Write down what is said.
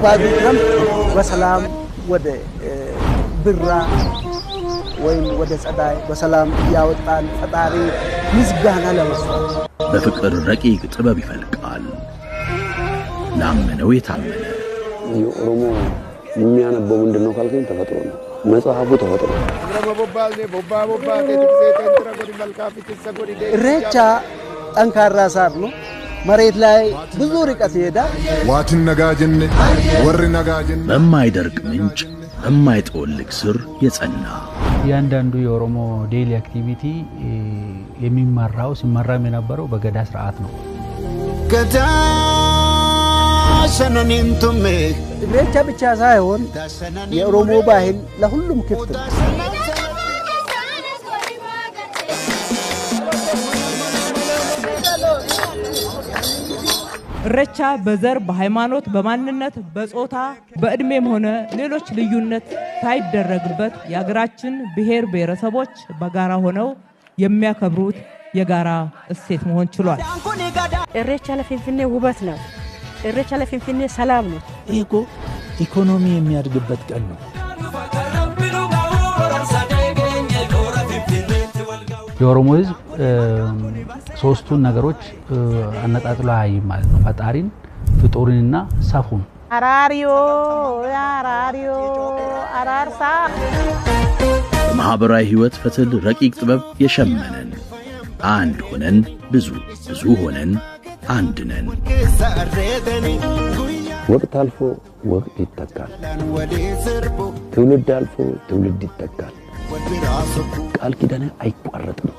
ከባዱ ክረምት በሰላም ወደ ብራ ወይም ወደ ጸዳይ በሰላም ያወጣን ፈጣሪ ምስጋና ለመስጠት። በፍቅር ረቂቅ ጥበብ ይፈልቃል። ላመነው የታመነ። የኦሮሞ የሚያነበው ምንድን ነው ካልከኝ ተፈጥሮ ነው። መጽሐፉ ተፈጥሮ ነው። ኢሬቻ ጠንካራ ሳር ነው። መሬት ላይ ብዙ ርቀት ይሄዳል። Waatiin nagaa jenne warri nagaa jenne በማይደርቅ ምንጭ በማይጠወልግ ስር የጸና። እያንዳንዱ የኦሮሞ daily activity የሚመራው ሲመራም የነበረው በገዳ ስርዓት ነው። ኢሬቻ ብቻ ሳይሆን የኦሮሞ ባህል ለሁሉም ክፍት ነው። ኢሬቻ በዘር፣ በሃይማኖት፣ በማንነት፣ በጾታ፣ በእድሜም ሆነ ሌሎች ልዩነት ሳይደረግበት የሀገራችን ብሔር ብሔረሰቦች በጋራ ሆነው የሚያከብሩት የጋራ እሴት መሆን ችሏል። ኢሬቻ ለፊንፊኔ ውበት ነው። ኢሬቻ ለፊንፊኔ ሰላም ነው። ይህ እኮ ኢኮኖሚ የሚያድግበት ቀን ነው። የኦሮሞ ሕዝብ ሶስቱን ነገሮች አነጣጥሎ አያይም ማለት ነው። ፈጣሪን፣ ፍጡርንና ሰፉን። አራሪዮ አራሪዮ አራርሳ። በማኅበራዊ ሕይወት ፈትል ረቂቅ ጥበብ የሸመነን፣ አንድ ሆነን ብዙ፣ ብዙ ሆነን አንድ ነን። ወቅት አልፎ ወቅት ይተካል። ትውልድ አልፎ ትውልድ ይተካል። ቃል ኪዳን አይቋረጥም።